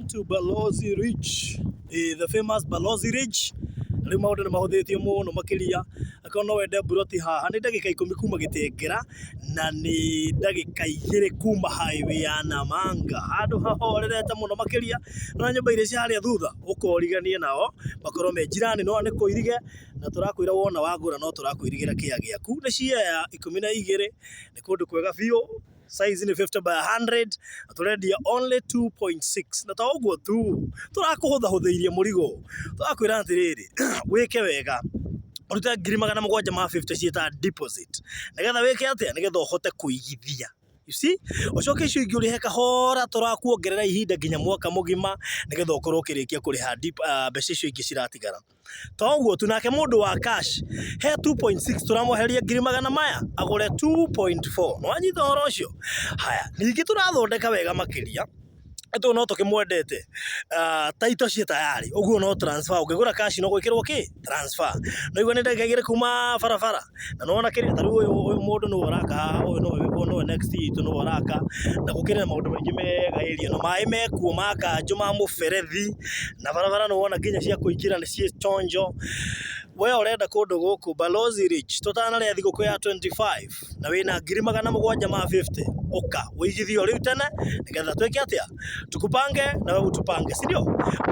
To Balozi Ridge, the famous Balozi Ridge. Rĩu maũndũ nĩ mahũthĩtio mũno makĩria, akorwo no wende mburoti haha nĩ ndagĩka 10 kuma Gĩtengera na nĩ ndagĩka 2 kuma highway ya Namanga, handũ hahorerete mũno makĩria, na nyũmba iria ciĩ harĩa thutha ũkoriganie nao makorwo me njirani no nĩ kũirige, na tũrakwĩra wona wagũra no tũrakũirigĩra kĩea gĩaku, nĩ ciea 12, nĩ kũndũ kwega biũ. Size nĩ 50 by 100 na tũrendia only 2.6. Na to ũguo tu, tũrakũhũthahũthĩirie mũrigo, tũrakwĩra atĩrĩrĩ, wĩke wega ũrute 750,000 ciĩ ta deposit, nĩgetha wĩke atĩa? Nĩgetha ũhote kũigithia. You see? Ũcoke icio ingĩ ũrĩhe kahora, tũrakuongerera ihinda nginya mwaka mũgima nĩgetha ũkorwo ũkĩrĩkia kũrĩha mbeca icio ingĩ ciratigara. To ũguo tu, nake mũndũ wa cash he 2.6 tũramweheria ngiri magana maya agũre 2.4. Nĩwanyita ũhoro ũcio? Haya, ningĩ tũrathondeka wega makĩria tondũ no tũkĩmwendete, title ciĩ tayari, ũguo no transfer, ũngĩgũra cash no gwĩkĩrwo kĩ? Transfer. No igua nĩ ndagĩka 2 kuma barabara, na nĩwona kĩrĩa, ta rĩu ũyũ mũndũ nĩwe ũraka haha, ũyũ nĩwe next itũ nĩwe ũraka, na gũkĩrĩ na maũndũ maingĩ mega area ĩno, maĩ mekuo ma kanjũ ma mũberethi, na barabara nĩwona nginya cia kũingĩra nĩ ciĩ chonjo. We ũrenda kũndũ gũkũ Balozi Ridge, tũtanarĩa thigũkũ ya 25, na wĩna 750,000, ũka ũigithie o rĩu tene, nĩgetha twĩke atĩa? Tukupange na wewe utupange, si ndio?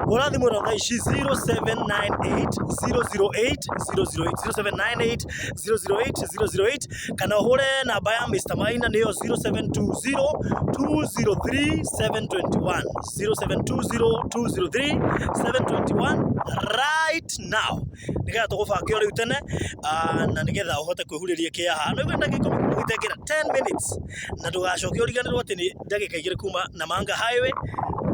Hũra thimũ ĩno thaa ici 0798 008 008, 0798 008 008, kana ũhũre namba ya Mr. Maina nĩyo 0720 203 721, 0720 203 721 right now, nĩgetha tũgũbange o rĩu tene, na nĩgetha ũhote kwĩhurĩria kĩa haha. Nĩ ũiguĩte ndagĩka 10 kuma Gĩtengera, 10 minutes, na ndũgacoke ũriganĩrwo atĩ nĩ ndagĩka 2 kuma Namanga highway,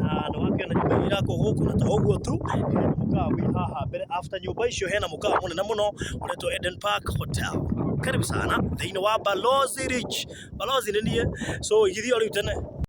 na nĩ wakĩona nyũmba iria irakwo gũkũ, na to ũguo tu, hena mũkawa wĩ haha mbere, after nyũmba icio hena mũkawa mũnene mũno ũretwo Eden Park Hotel. Karibu sana thĩinĩ wa Balozi Ridge. Balozi nĩ niĩ, so igithia o rĩu tene.